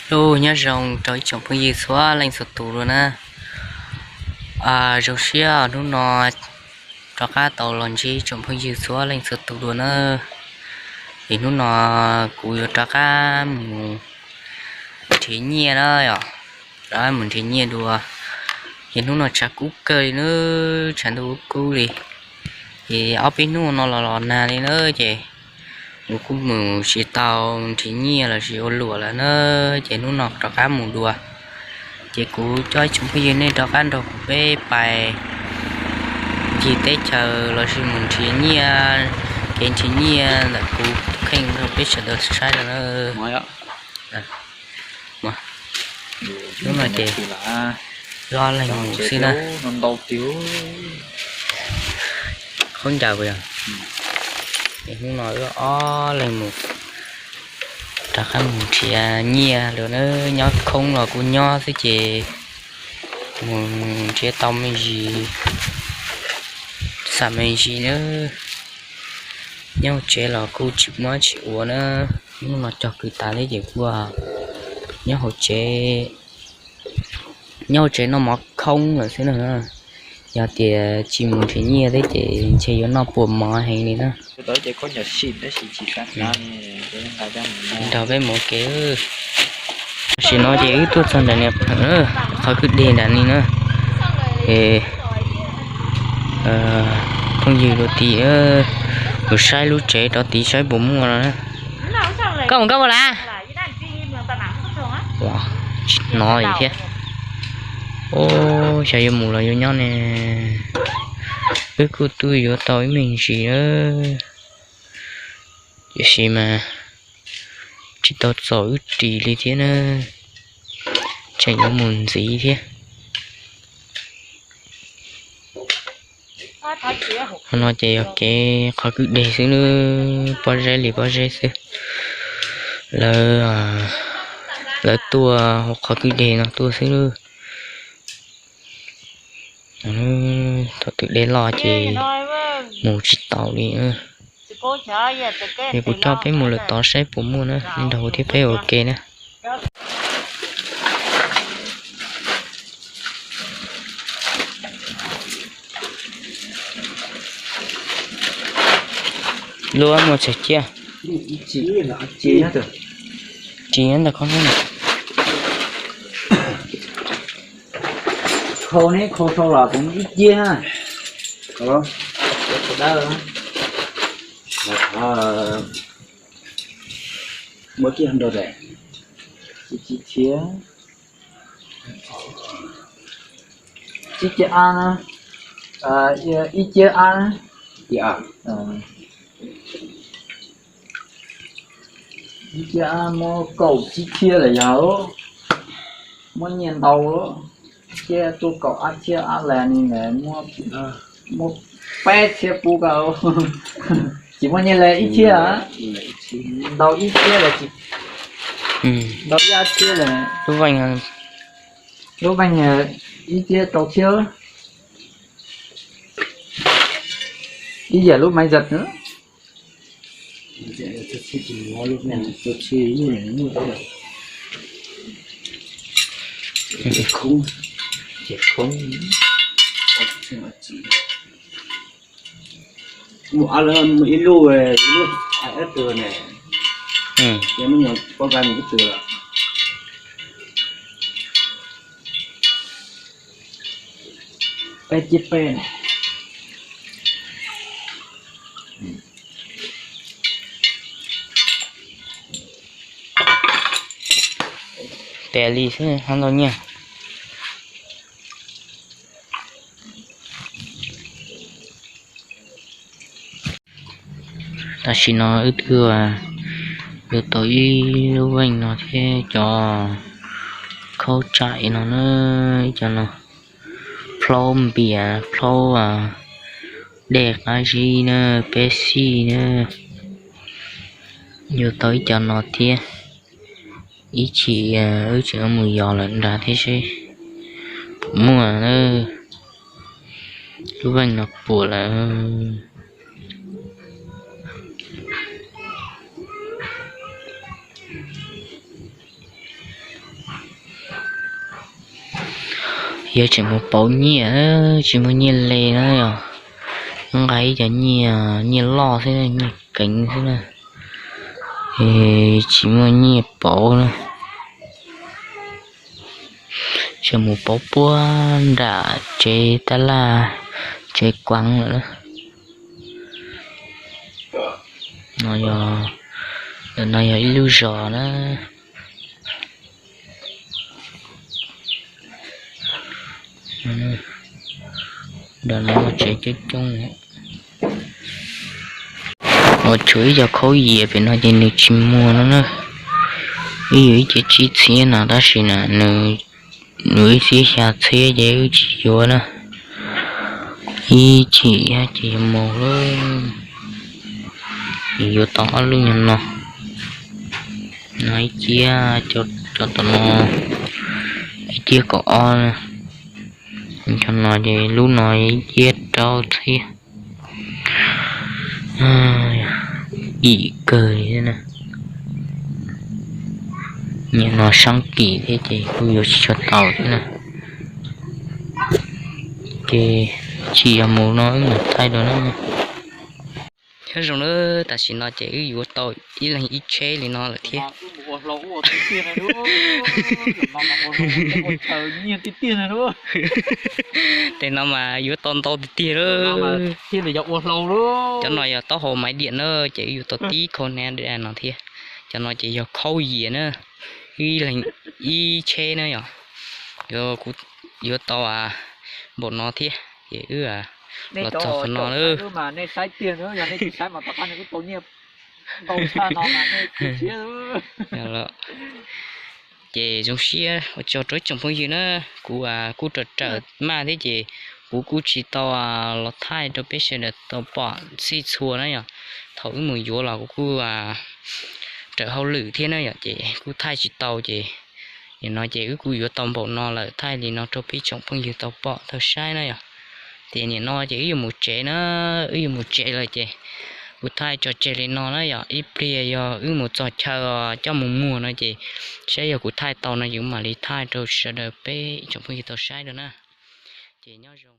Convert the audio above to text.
Lub nyob zoo rau ib tsoom phooj ywg txhua leej txhua tus dua na. Zoo siab hnub no rov qab tau los ntsib tsoom phooj ywg txhua leej txhua tus dua na. Es hnub no kuv yuav rov qab mus nrhiav nyiaj na yom, rov qab mus nrhiav nyiaj dua. Ces hnub no tshav kub kawg li na, tshav ntuj kub kub li. Ces ob peb hnub no los los nag li na, ces kuv kuj mus tsis tau nrhiav nyiaj los sis ua luam lawm na, ces hnub no rov qab mus dua. Ces kuv coj ib tsoom phooj ywg nej rov qab nrog kuv peb pais ncig teb chaws los sis mus nrhiav nyiaj, kev nrhiav nyiaj ntawm kuv kheej rau peb sawv daws saib na. Hnub no ces ob leeg mus xwb na. Khaub ncaws puas yog? Ces hnub no wb ob leeg mus rov qab mus nrhiav nyiaj lawm na, nyob khoob los kuj nyob xwb ces mus nrhiav tau me ntsis xam me ntsis na. Nyob hauv tsev los kuj tsis muaj dab tsi ua na, hnub no cog kws tas thiab ces kuj nyob hauv tsev, nyob hauv tsev noj mov khoob lawm xwb na. Yog tias tsis mus nrhiav nyiaj thiab ces ntshe yuav noj puas mov heev li na. Nrog peb mus ua ke. Tam sim no ces wb tuaj txog nram niag qhov kwj deg nram ni na. Es phooj ywg luag tim mus saib lub tsev rov tid saib puas muaj no na. Koj mus koj mus las? Tsis hnov li thiab. Xyov yuav mus los yuav nyob ne. Wb kuj tuaj yuav tau ib me ntsis, tiam sis mas tsis tau txaus wb ris li thiab na, tseem yuav mus ntxiv thiab. Qhov no ces yog kev qhov kwj deg xwb nawb, pob zeb li pob zeb xwb. Lawv, lawv tuaj hauv qhov kwj deg no tuaj xwb nawb. Thaum twg dej loj ces mus tsis taus li. Es kuv coj peb mus lawm tod saib puas muaj na, nej nrog kuv thiab peb ua ke na. Lub muaj txog ciaj. Ris ntawm ko. Khau neb khau sau los kuv ib ciaj. Muaj ciaj ntau daim. Ib ciaj ab na, ib ciaj ab na. Ib ciaj ab muab kaum tsib txhiab lawm yog, muab nyiaj ntau, ib ciaj tuaj kaum ab txhiab ab las ni muab peb txhiab pub koj. Tsis muaj nyiaj li ib txhiab, ntau ib txhiab los tsis, ntau ib ab txhiab lawm. Lub veej, lub veej ib txhiab rau txhiab, ib yam lub maiv zam. Mus ab lawm mus ib lub, ib lub hais ib tug ne. Yog me nyuam poj nqa mus ib tug lawm. Peb cib peb. Tes li xwb hab ntau nyiaj. Tam sim no wb twb yuav tau ib lub veej no thiab cov khaub tsam no na, ib cov no, plaub npias, plaub dej qab zib na, peb xij na, yuav tau ib cov no thiab. Ib chim wb tseem mus yos lawm nrad thiab seb puas muaj na. Lub veej no puas lawm. Yog tseem mus pauv nyiaj, tsis muaj nyiaj li na yog, nqa ib cov nyiaj, nyiaj loj xwb, nyiaj keev xwb na, tsis muaj nyiaj pauv na. Tseem mus pauv puag nram tsev tab laj, tsev kuav lawm na. No yog, ntawm no yog ib lub zos na. Ntawm no tsev coob coob, uas tshuav ib co khaub yias pem no ces nws tsis muag no na. Wb yuav ib ce tsib txhiab no tab sis na nws, nws ib txhiab xya txhiab ces wb tsis yuav na. Ib chim ces yuav mus lawm, yuav tau ob lub nyuag no, no ib ciab, cov tom no ib ciab kaum ob, cov no ces lub no ib ciab rau txhiab. Dim kawg li na. Niam no sab kim thiab ces kuj yuav tsis tshua tau thiab na. Ces tsis yog mus no wb mam thaij dua na. Nyob zoo na, tam sim no ces wb yuav tau ib leeg ib tsheb li no lawm thiab. Tes no mas yuav tau ntau tiag tiag lawm. Cov no yog taub hau maiv diam na, ces wb yuav tau tib khau hnav no thiab. Cov no ces yog khaub yias na, ib leeg ib tsheb na yom. Yuav tau npaum no thiab ces wb los txog qhov no lawm. Ces zoo siab ua tsaug rau ib tsoom phooj ywg na, kuv kuj raws raws maj thiab ces kuv kuj tsis tau los thaij rau peb sawv daws tau pom txhij txhua na yom. Thaum wb mus yuav los kuv kuj raws hauj lwm thiab na yom, ces kuj thaij tsis tau ces nim no ces wb kuj yuav tau npaum no lawm, thaij li no rau peb tsoom phooj ywg tau pom tau saib na yom. Ces nim no ces wb yuav mus tsev na, wb yuav mus tsev lawm ces kuv thaij tso tseg li no na yom. Ib pliag yog wb mus txog chaw coj mus muag no ces saib yog kuv thaij tau no ces kuv mam li thaij rau sawv daws peb tsoom phooj ywg tau saib dua na. Ces nyob zoo.